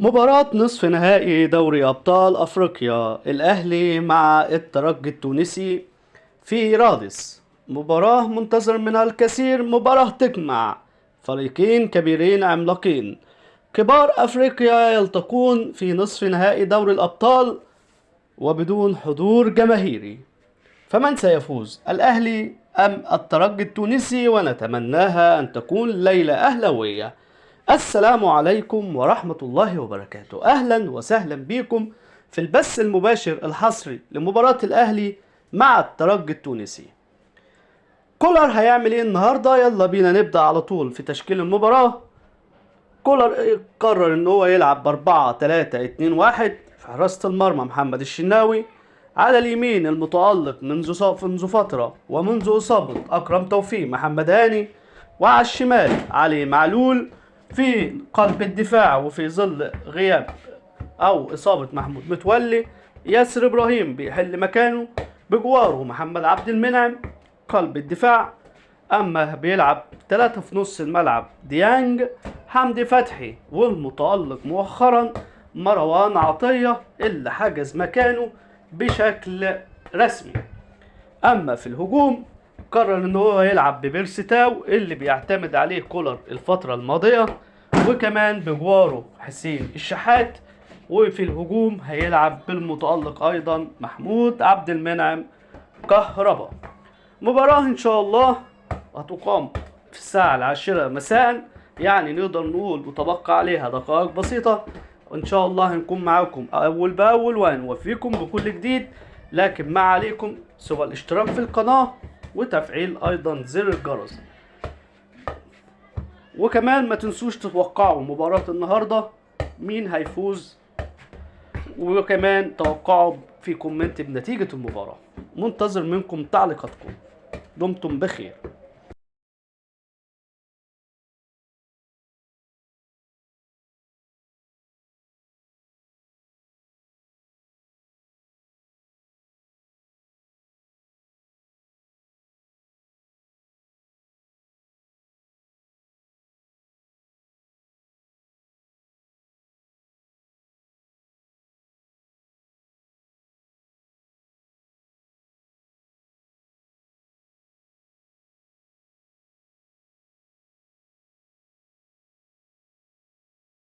مباراة نصف نهائي دوري أبطال أفريقيا، الأهلي مع الترجي التونسي في رادس. مباراة منتظر منها الكثير، مباراة تجمع فريقين كبيرين عملاقين كبار أفريقيا يلتقون في نصف نهائي دوري الأبطال وبدون حضور جماهيري. فمن سيفوز، الأهلي أم الترجي التونسي؟ ونتمناها أن تكون ليلة أهلوية. السلام عليكم ورحمة الله وبركاته، أهلا وسهلا بكم في البث المباشر الحصري لمباراة الأهلي مع الترجي التونسي. كولر هيعمل ايه النهارده؟ يلا بينا نبدأ على طول في تشكيل المباراة. كولر قرر ان هو يلعب ب4-3-2-1. في حراسة المرمى محمد الشناوي، على اليمين المتألق منذ فترة ومنذ إصابة أكرم توفيق محمد هاني، وعلى الشمال علي معلول. في قلب الدفاع وفي ظل غياب أو إصابة محمود متولي، ياسر إبراهيم بيحل مكانه، بجواره محمد عبد المنعم قلب الدفاع. أما بيلعب 3 في نص الملعب ديانج، حمدي فتحي، والمتألق مؤخرا مروان عطية اللي حجز مكانه بشكل رسمي. أما في الهجوم قرر إن هو يلعب ببيرسي تاو اللي بيعتمد عليه كولر الفترة الماضية، وكمان بجواره حسين الشحات. وفي الهجوم هيلعب بالمتألق أيضا محمود عبد المنعم كهربا. مباراة إن شاء الله هتقام في الساعة 10 مساء، يعني نقدر نقول متبقى عليها دقائق بسيطة. وإن شاء الله هنكون معاكم أول بأول وهنوفيكم بكل جديد، لكن ما عليكم سوى الاشتراك في القناة وتفعيل أيضا زر الجرس. وكمان ما تنسوش تتوقعوا مباراة النهاردة مين هيفوز، وكمان توقعوا في comment بنتيجة المباراة. منتظر منكم تعليقاتكم. دمتم بخير.